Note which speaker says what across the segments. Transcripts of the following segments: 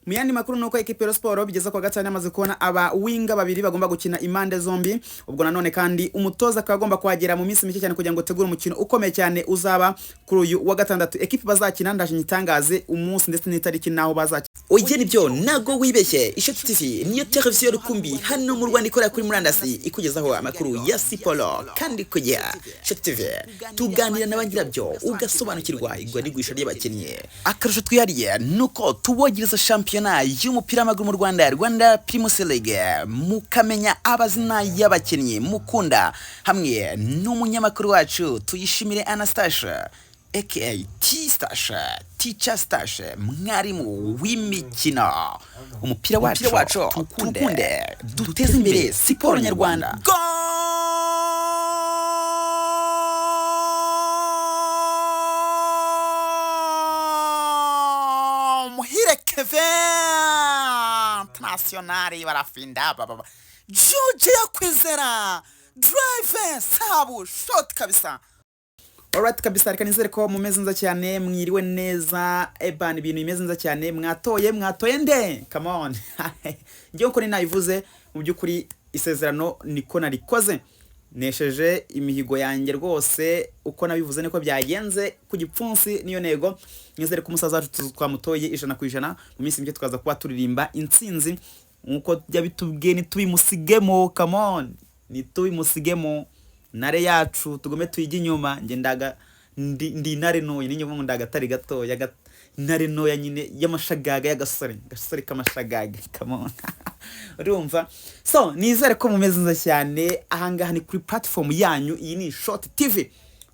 Speaker 1: Mu yandi makuru nuko ekipe ya Sport bigeze kwa gatanu yamaze kubona aba winger babiri bagomba gukina impande zombi. Ubwo nanone kandi umutoza akaba agomba kuhagera mu minsi mike cyane kugira ngo tegure umukino ukomeye cyane uzaba kuri uyu wa gatandatu. Ekipe bazakina ndaje nyitangaze umunsi ndetse n'itariki naho bazakina.
Speaker 2: Oya, nibyo, ntago wibeshye. Ishoti TV niyo televiziyo rukumbi hano mu Rwanda ikorera kuri murandasi, ikugezaho amakuru ya siporo kandi ku gihe. Ishoti TV tuganira na ba nyirabyo, ugasobanukirwa igura n'igurisha ry'abakinnyi. Akarusho twihariye nuko tubogereza shampiyona y'umupira w'amaguru mu Rwanda, Rwanda Primus League, mukamenya amazina y'abakinnyi mukunda hamwe n'umunyamakuru wacu Tuyishimire Anastashe aka T-Stash, Teacher Stash, mwarimu w'imikino. Umupira wacu tuwukunde, duteze imbere siporo nyarwanda.
Speaker 1: Muhire Kevin International barafinda baba Juje Yakwizera drive sabu shot kabisa. Alright kabisa, reka nizere ko mumeze neza cyane, mwiriwe neza. Eban, ibintu bimeze neza cyane. Mwatoye, mwatoye nde? Come on. Ngewe uko nayivuze, mu by'ukuri isezerano niko narikoze, nesheje imihigo yanjye rwose. Uko nabivuze niko byagenze ku gipfunsi, niyo ntego. Nizere ko umusaza wacu twamutoye 100%. Mu minsi mike tukaza kuba turirimba intsinzi nkuko yabitubwiye. Ntitubimusigemo, come on, ntitubimusigemo. Ntare yacu tugume tuyijye inyuma. Njye ndaga ndi intare ntoya, ninjye ngo ndagatari gatoya, intare ntoya nyine y'amashagaga, y'agasore, gasore k'amashagaga, come on, urumva. So nizere ko mumeze neza cyane. Ahangaha ni kuri platform yanyu, iyi ni Short TV.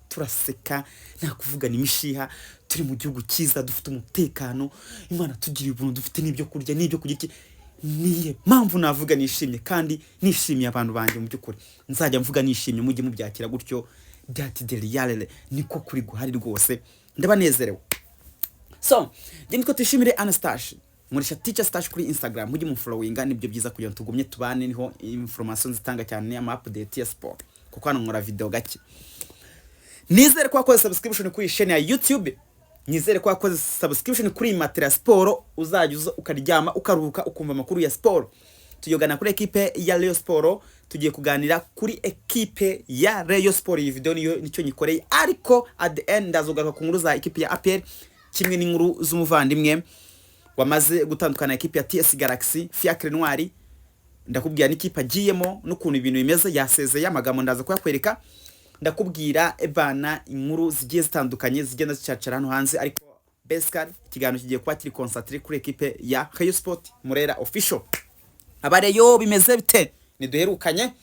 Speaker 1: Turaseka, nta kuvugana imishiha, turi mu gihugu cyiza, dufite umutekano, Imana tugiriye ubuntu, dufite n'ibyo kurya n'ibyo kurya. Iki niye mpamvu navuga nishimye kandi nishimiye abantu banjye. Mu by'ukuri nzajya mvuga nishimye, mujye mubyakira gutyo. Dati de realere niko kuri guhari rwose, ndabanezerewe. So njye nitwa Tuyishimire Anastashe, nkoresha Teacher Stash kuri Instagram, mujye mufollowinga, nibyo byiza kugira ngo tugumye tubane. Niho information zitanga cyane, ama update ya sport, kuko hano nkora video gake. Nizere ko wakoze subscription kuri chaîne ya YouTube, nizere ko wakoze subscription kuri Matera Sport, uzajya uza ukaryama ukaruhuka ukumva amakuru ya sport. Tugiye kuri ekipe ya Rayon Sport, tugiye kuganira kuri ekipe ya Rayon Sport. Iyi video niyo nicyo nyikoreye, ariko at the end ndazogaruka ku nkuru za ekipe ya APR kimwe n'inkuru z'umuvandimwe wamaze gutandukana ekipe ya TS Galaxy, Fiacre Ntwari. Ndakubwira n'ikipe agiyemo n'ukuntu ibintu bimeze, yasezeye, amagambo ndaza kuyakwereka. Ndakubwira ebana inkuru zigiye zitandukanye zigenda zicacara hano hanze, ariko basically ikiganiro kigiye kuba kiri concentré kuri ekipe ya Rayon Sport. Murera Official, abareyo bimeze bite? Ntiduherukanye,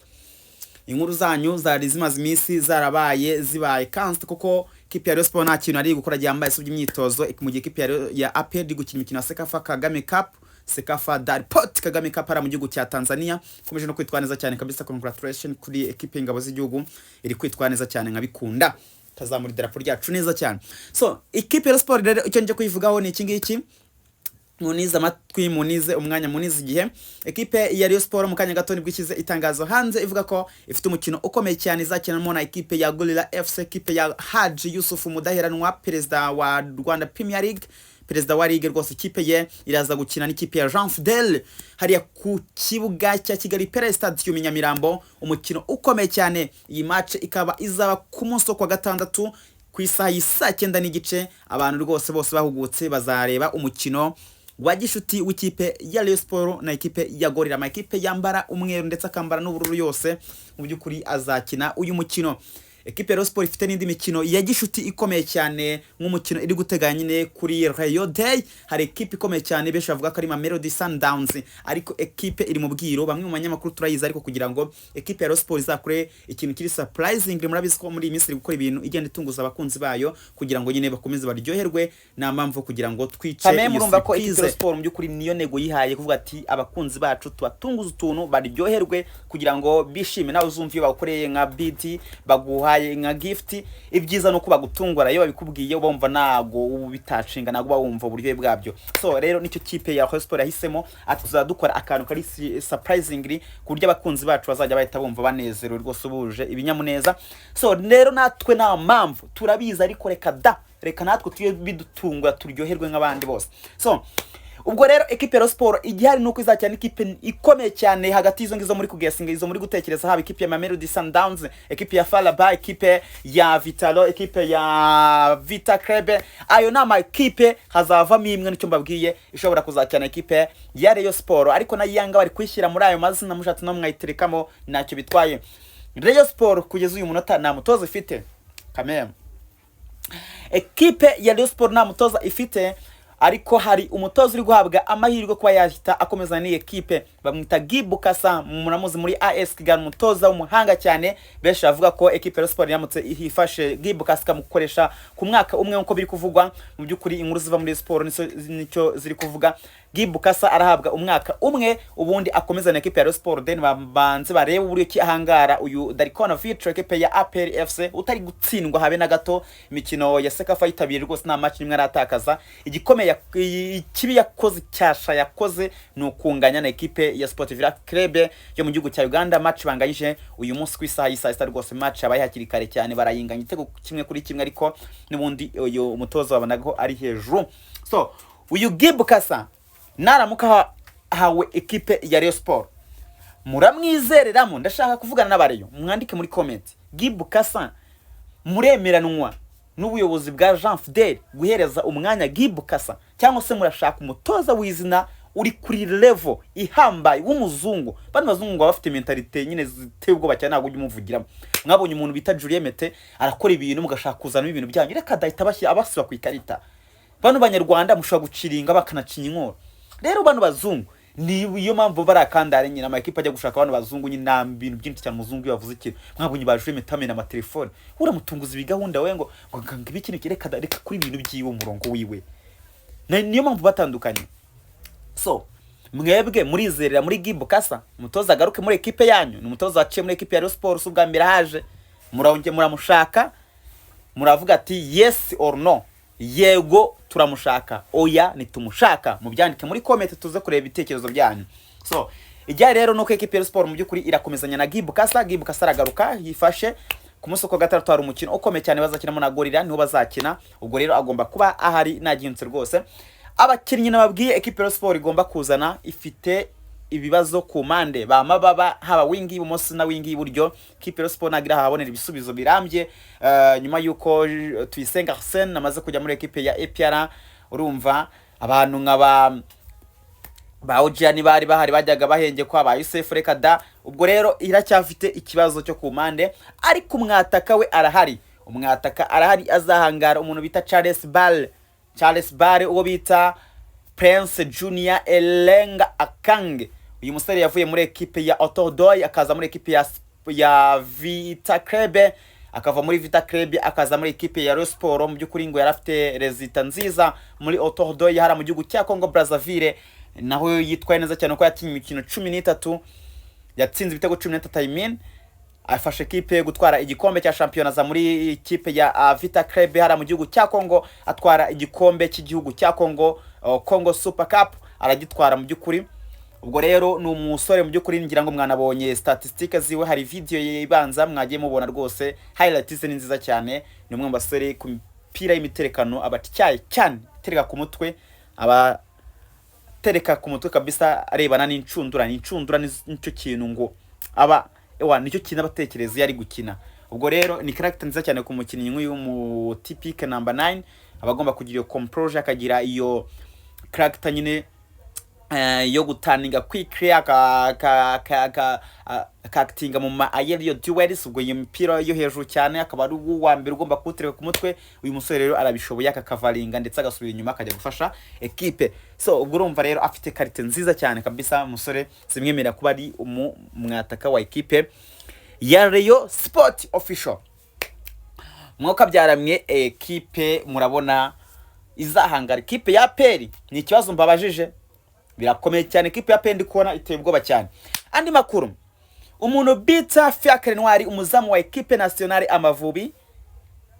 Speaker 1: inkuru zanyu zari zimaze iminsi zarabaye zibaye cancel, kuko ikipe ya Rayon Sport nta kintu ari gukora gihambaye usibye imyitozo, mu gihe ikipe ya APR iri gukina imikino ya CECAFA Kagame Cup, CECAFA Darpot Kagame Cup ari mu gihugu cya Tanzania. Ikomeje no kwitwara neza cyane kabisa. Congratulation kuri ekipe y'ingabo z'igihugu, iri kwitwara neza cyane, nkabikunda, tazamura idarapo ryacu neza cyane. So ikipe ya Rayon Sport rero, icyo nje kuyivugaho ni iki ngiki. Munize amatwi, munize umwanya, munize igihe. Ekipe ya Rayon Sport mu kanya gato nibwo ishyize itangazo hanze ivuga ko ifite umukino ukomeye cyane izakinamo na ekipe ya Gorilla FC, ekipe ya Haji Yusuf Mudaheranwa, perezida wa Rwanda Premier League, perezida wa ligue rwose. Ikipe ye iraza gukina n'ikipe ya Jean Fidel hariya ku kibuga cya Kigali Pele Stadium i Nyamirambo, umukino ukomeye cyane. Iyi match ikaba izaba ku munsi wo kwa gatandatu ku isaha y'isaa 9:30. Abantu rwose bose bahugutse bazareba umukino wa gishuti w'ikipe ya Rayon Sport na ekipe ya Gorilla. Amakipe yambara umweru ndetse akambara n'ubururu yose mu by'ukuri azakina uyu mukino. Ekipe ya Rayon Sport ifite n'indi mikino ya gishuti ikomeye cyane, nk'umukino iri guteganya nyine kuri Rayon Day. Hari ekipe ikomeye cyane benshi bavuga ko ari Mamelodi Sundowns, ariko ekipe iri mu bwiro, bamwe mu banyamakuru turayizi, ariko kugira ngo ekipe ya Rayon Sport izakore ikintu kiri surprising. Murabizi ko muri iyi minsi iri gukora ibintu igenda itunguza abakunzi bayo kugira ngo nyine bakomeze baryoherwe. Nta mpamvu kugira ngo twice
Speaker 2: Kame
Speaker 1: iyo
Speaker 2: murumva ko ekipe ya
Speaker 1: surprise.
Speaker 2: Rayon Sport mu by'ukuri niyo ntego yihaye, kuvuga ati abakunzi bacu tubatunguze utuntu baryoherwe kugira ngo bishime. Nawe uzumva iyo bagukoreye nka BT, baguhaye nka gift, ibyiza nuko bagutungura. Iyo babikubwiye uba wumva ntago uba bitacinga, ntago uba wumva uburyohe bwabyo. So rero nicyo kipe ya Rayon Sport yahisemo, ati tuzajya dukora akantu kari surprisingly ku buryo abakunzi bacu bazajya bahita bumva banezerewe rwose, buje ibinyamuneza. So rero natwe nta mpamvu turabizi, ariko reka da, reka natwe tujye bidutungura turyoherwe nk'abandi bose. So
Speaker 1: Ubwo rero ekipe ya Rayon Sport igihari nuko izakina n'ikipe ikomeye cyane hagati y'izo ngizo muri kugesinga, izo muri gutekereza, haba ekipe ya Mamelodi Sundowns, ekipe ya FAR Rabat, ekipe ya Vitalo, ekipe ya Vita Club. Ayo ni ama ekipe, hazavamo imwe, nicyo mbabwiye, ishobora kuzakina ekipe ya Rayon Sport. Ariko na Yanga bari kuyishyira muri ayo mazina, mushatse no mwayiterekamo, ntacyo bitwaye. Rayon Sport kugeza uyu munota nta mutoza ifite kameme. Ekipe ya Rayon Sport nta mutoza ifite, ariko hari umutoza uri guhabwa amahirwe kuba yahita akomeza n'iyi ekipe. Bamwita Guy Bukasa, muramuzi muri AS Kigali, umutoza w'umuhanga cyane. Benshi bavuga ko ekipe ya Rayon Sport iramutse ifashe Guy Bukasa ikamukoresha ku mwaka umwe, nk'uko biri kuvugwa, mu by'ukuri inkuru ziva muri siporo nicyo ziri kuvuga. Guy Bukasa arahabwa umwaka umwe, ubundi akomeza na ekipe ya Rayon Sport, then babanze barebe uburyo ki ahangara uyu Darkonovic, ekipe ya APR FC, utari gutsindwa habe na gato. Imikino ya CECAFA yitabiriye rwose, nta match nimwe aratakaza. Igikomeye ikibi yakoze, cyasha yakoze, ni ukunganya na ekipe ya Sport Villa Club yo mu gihugu cya Uganda. Match banganyije uyu munsi ku isaha y'isaa 6 rwose, match yabaye hakiri kare cyane, barayinganya igitego 1-1, ariko n'ubundi uyu mutoza wabonaga ko ari hejuru. So uyu Guy Bukasa naramuka ahawe ekipe ya Rayon Sport, muramwizereramo? Ndashaka kuvugana n'abareyo, mwandike muri comment. Guy Bukasa, muremeranwa n'ubuyobozi bwa Jean Fidel guhereza umwanya Guy Bukasa, cyangwa se murashaka umutoza w'izina uri kuri level ihambaye w'umuzungu? Bano bazungu baba bafite mentalité nyine ziteye ubwoba cyane, ntabwo ujya umuvugiramo. Mwabonye umuntu bita Julien Mete arakora ibintu, mugashaka kuzanamo ibintu byanyu, reka dahita bashyira abasiba ku ikarita. Bano banyarwanda mushobora guciringa bakanacinya inkoro. Rero bano bazungu ni iyo mpamvu barakandare nyine, amakipe ajya gushaka bano bazungu nyine, nta bintu byinshi cyane. Umuzungu iyo yavuze ikintu, mwabonye ba Julien Mete amena amatelefone, uramutunguza ibigahunda we ngo ibiki n'iki, reka da, reka kuri ibintu byiwe, umurongo wiwe. Niyo mpamvu batandukanye. So mwebwe murizerera muri Guy Bukasa, umutoza agaruke muri ekipe yanyu? Ni umutoza waciye muri ekipe ya Rayon Sports, ubwa mbere haje. Murawongeye muramushaka? Muravuga ati yes or no, yego turamushaka, oya nitumushaka? Mubyandike muri comment, tuze kureba ibitekerezo byanyu. So ijya rero nuko ekipe ya Rayon Sport mu by'ukuri irakomezanya na Guy Bukasa. Guy Bukasa aragaruka yifashe. Ku munsi wa gatandatu hari umukino ukomeye cyane bazakinamo na Gorilla, niho bazakina. Ubwo rero agomba kuba ahari nagihindutse rwose. Abakinnyi nababwiye ekipe ya Rayon Sport igomba kuzana, ifite ibibazo ku mpande, ba Mababa, haba wing y'ibumoso na wing y'iburyo. Ekipe ya Rayon Sport ntabwo irahabonera ibisubizo birambye nyuma y'uko Tuyisenge Arsene amaze kujya muri ekipe ya APR. Urumva abantu nka ba Ojiani bari bahari bajyaga bahengekwa, ba Yusef, reka da. Ubwo rero iracyafite ikibazo cyo ku mpande, ariko umwataka we arahari, umwataka arahari, azahangara umuntu bita Charles Bale, Charles Bale, uwo bita Prince Junior Elenga Akange. Uyu musore yavuye muri ekipe ya Otodoy, akaza muri ekipe ya Vita Club, akava muri Vita Club akaza muri ekipe ya Rayon Sport. Mu by'ukuri ngo yari afite résultat nziza muri Otodoy hara mu gihugu cya Congo Brazzaville, naho yitwaye neza cyane kuko yakinnye imikino 13, yatsinze ibitego 13, I mean, afasha ekipe gutwara igikombe cya shampiyona za muri ikipe ya Vita Club hara mu gihugu cya Congo, atwara igikombe cy'igihugu cya Congo, Congo Super Cup aragitwara mu by'ukuri. Ubwo rero ni umusore mu by'ukuri, ngira ngo mwanabonye statistique ziwe, hari video ye ibanza mwagiye mubona rwose, highlights ze ni nziza cyane. Ni umwe mu basore ku mipira y'imiterekano abatyaye cyane, tereka ku mutwe, aba tereka ku mutwe kabisa, arebana n'inshundura, n'inshundura nicyo kintu ngo aba ewa nicyo kintu abatekereza iyo ari gukina. Ubwo rero ni character nziza cyane ku mukinnyi nk'uyu mu typique number 9, aba agomba kugira iyo composure, akagira iyo character nyine yo gutaninga quickly, akakitinga mu ma aerial duels. Ubwo iyo mipira yo hejuru cyane akaba ari uwa mbere ugomba kuwutereka ku mutwe. Uyu musore rero arabishoboye, akakavaringa ndetse agasubira inyuma akajya gufasha ekipe. So ubwo urumva rero afite qualité nziza cyane kabisa, umusore zimwemerera kuba ari umwataka wa ekipe ya Rayon Sport official. Mwuka byaramwe, ekipe murabona izahangara ekipe ya APR? Ni ikibazo mbabajije, birakomeye cyane. Ekipe ya APR ndi kubona iteye ubwoba cyane. Andi makuru, umuntu bita Fiacre Ntwari, umuzamu wa ekipe nationale Amavubi,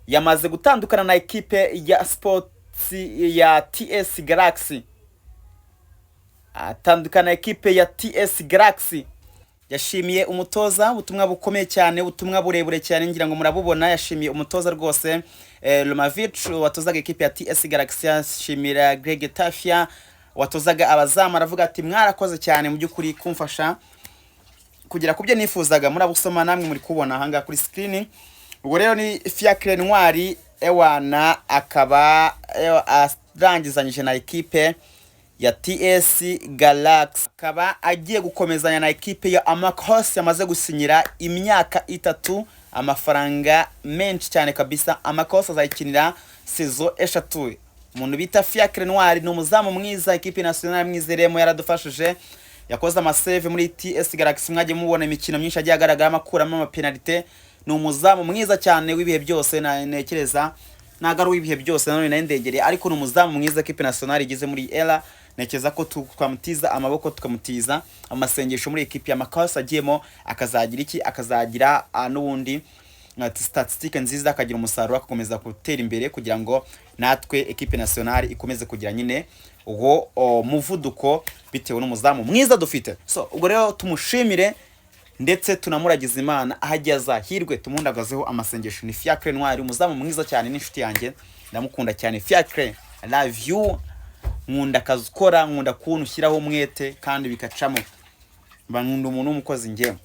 Speaker 1: yamaze gutandukana na ekipe ya Sports ya TS Galaxy, atandukana na ekipe ya TS Galaxy. Yashimiye umutoza, ubutumwa bukomeye cyane, ubutumwa burebure cyane, ngira ngo murabubona. Yashimiye umutoza rwose Romavic watozaga ekipe ya TS Galaxy, yashimira Greg Tafia. Watozaga abazamu aravuga ati: "Mwarakoze cyane mu by'ukuri kumfasha kugera ku byo nifuzaga." Murabusoma namwe, muri kubona ahangaha kuri screen. Ubwo rero ni Fiacre Ntwari, ewana, akaba arangizanyije na ekipe ya TS Galaxy, akaba agiye gukomezanya na ekipe ya Amakos. Yamaze gusinyira imyaka 3, amafaranga menshi cyane kabisa. Amakos azayikinira saison 3. Umuntu bita Fiacre Ntwari ni umuzamu mwiza, ekipe nationale mwizeremo, yaradufashije, yakoze amasave muri TS Galaxy. Mwagiye mubona imikino myinshi agiye agaragaramo akuramo amapenalite. Ni umuzamu mwiza cyane w'ibihe byose. Ntekereza ntabwo ari uw'ibihe byose nanone, nayo ndegereye, ariko ni umuzamu mwiza ekipe nationale igeze muri era. Ntekereza ko twamutiza amaboko, tukamutiza amasengesho muri ekipe ya Makasi agiyemo, akazagira iki, akazagira n'ubundi statistique nziza, akagira umusaruro, agakomeza gutera imbere kugira ngo natwe ekipe nationale ikomeze kugira nyine uwo muvuduko bitewe n'umuzamu mwiza dufite. So ubwo rero tumushimire ndetse tunamuragiza Imana aho agiye azahirwe, tumundagazeho amasengesho. Ni Fiacre Ntwari, umuzamu mwiza cyane, n'inshuti yanjye, ndamukunda cyane. Fiacre, I love you. Nkunda akazi ukora, nkunda kuntu ushyiraho umwete kandi bikacamo. Mba nkunda umuntu w'umukozi njyewe.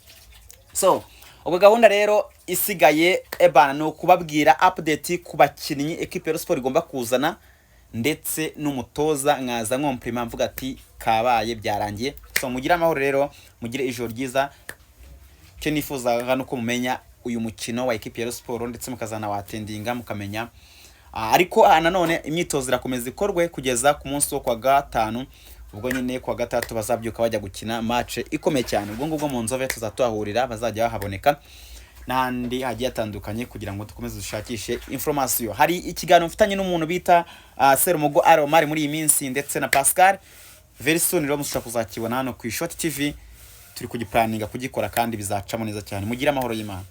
Speaker 1: So ubwo gahunda rero isigaye, ebana, ni ukubabwira update ku bakinnyi ekipe ya Sport igomba kuzana ndetse n'umutoza, nkaza nkomprima mvuga ati kabaye, byarangiye. So mugire amahoro rero, mugire ijoro ryiza. Icyo nifuzaga ni uko mumenya uyu mukino wa ekipe ya Sport ndetse mukazanawatendinga mukamenya. Ariko nanone imyitozo irakomeza ikorwe kugeza ku munsi wo kwa gatanu. Ubwo nyine kuwa gatatu bazabyuka bajya gukina match ikomeye cyane. Ubwo ngubwo mu Nzove tuzatuhahurira, bazajya bahaboneka n'ahandi hagiye hatandukanye kugira ngo dukomeze dushakishe information. Hari ikiganiro mfitanye n'umuntu bita Serumugo Aromari muri iyi minsi ndetse na Pascal. Very soon rero mushobora kuzakibona hano ku Ishoti TV. Turi kugiplaninga kugikora kandi bizacamo neza cyane. Mugire amahoro y'Imana.